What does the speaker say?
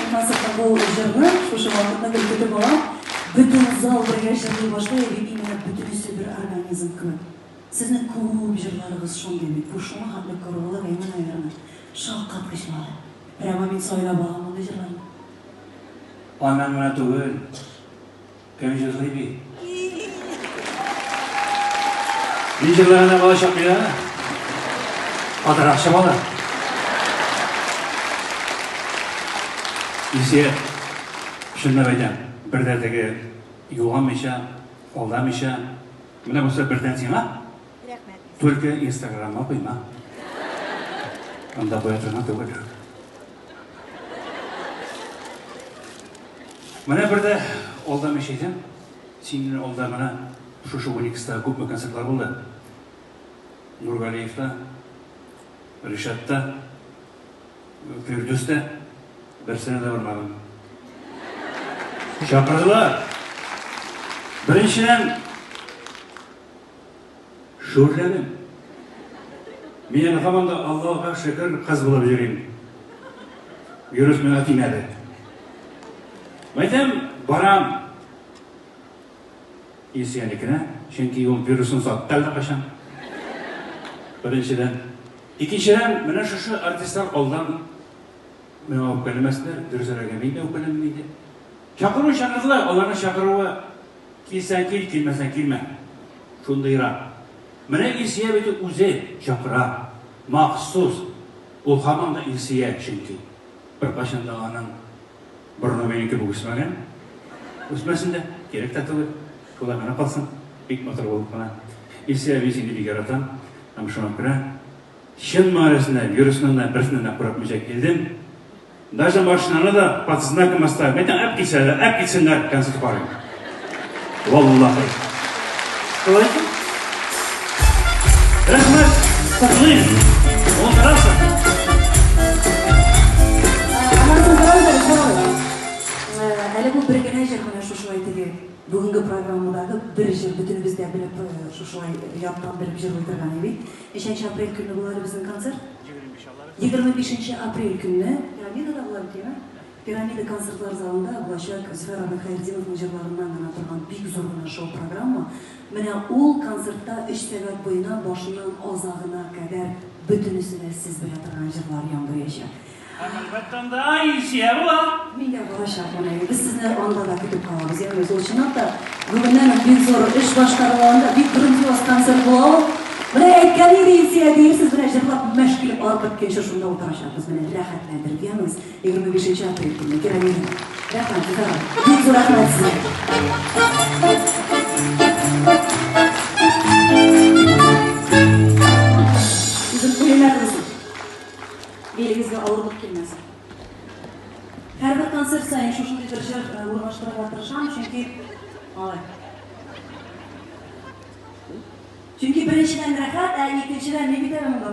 мин концертта бу җырны, шушы вакытны гел көтеп алам. Бөтен зал бергә җырлый башлый, бит именно бөтенесе бер организм кебек. Сезнең күп җырларыгыз шундый бит. Бу шуңа хәтле горурлык, әйме, наверное. Шаккаткыч малай. Прямо мин сайлап алам мондый җырларны. Аннан гына түгел. Кем җырлый бит? Мин җырлаганда бала чакмый да. Катырак чабалар. Илсөя, чынлап әйтәм, бер дә теге юганмыйча, алдамыйча, менә бусы бердән сиңа. Рәхмәт. Только Инстаграмга куйма. Анда куя торган түгел. Менә бер дә алдамыйча әйтәм, синнән алда менә шушы Уникста күпме концертлар булды. Нургалиевта, Ришатта, Фирдүстә берсенә дә бармадым. Чакырдылар. Беренчедән, Шүрләдем. Мин әле һаман да Аллаһка шөкер кыз булып йөрим. Вирус миңа тимәде. Мәйтәм, барам. Илсөянекенә, чөнки ул вирусын сатты әллә кайчан. Беренчедән. Икенчедән, менә шушы артистлар алдан миңа үпкәләмәсләр, дөресрәге мин дә үпкәләмим инде. Чакыру чакырдылар, аларның чакыруы Килсәң кил, килмәсәң килмә. Шундыйрак. Менә Илсөя бит үзе чакыра. Махсус. Ул һаман да Илсөя, чөнки. Беркайчан да аның борыны минем кебек үсмәгән. Үсмәсен дә, кирәк тә түгел. Шулай гына калсын. Бик матур булып кына. Илсөя, мин сине бик яратам. Һәм шуңа күрә чын мәгънәсендә вирусның да берсеннән дә курыкмыйча килдем. Даже машинаны да под знаком оставим. Әйтәм, әп килсәләр, әп килсеннәр, концерт карыйм. Валлахи. Шулай итеп. Рәхмәт, котлыйм. Булдырасың. Аннан соң сорау бирәм, сорау. Әле бу бер генә җыр менә шушылай теге бүгенге программадагы бер җыр бөтенебез дә белеп шушылай яттан белеп җырлый торган бит. Ничәнче апрель көнне була әле безнең концерт? 25 нче апрель көнне Пирамидада була бит, әйеме? Пирамида концертлар залында булачак Зөфәр абый Хәйретдиновның җырларыннан гына торган бик зур гына шоу-программа. Менә ул концертта өч сәгать буена башыннан азагына кадәр бөтенесе дә сез белә торган җырлар яңгыраячак. Һәм, әлбәттә, анда Илсөя була. Мин дә барачакмын, әйе. Без сезне анда да көтеп калабыз. Ягъни ул чынлап та бүгеннән үк бик зур эш башкарыла анда, бик грандиоз концерт була ул. Менә әйткән иде Илсөя, диерсез, менә җырлап мәш килеп арып беткәнче шунда утырачакбыз, менә рәхәтләндереп, ягъни 25 апрель көнне Пирамидада. Рәхмәт, Зөфәр абый. Бик зур рәхмәт сезгә. Үзем күлмәк булсын. Билегезгә авырлык килмәсен. Һәрбер концерт саен шушындый бер җыр урнаштырырга тырышам, чөнки алай. Чөнки беренчедән рәхәт, ә икенчедән мин бит әле монда.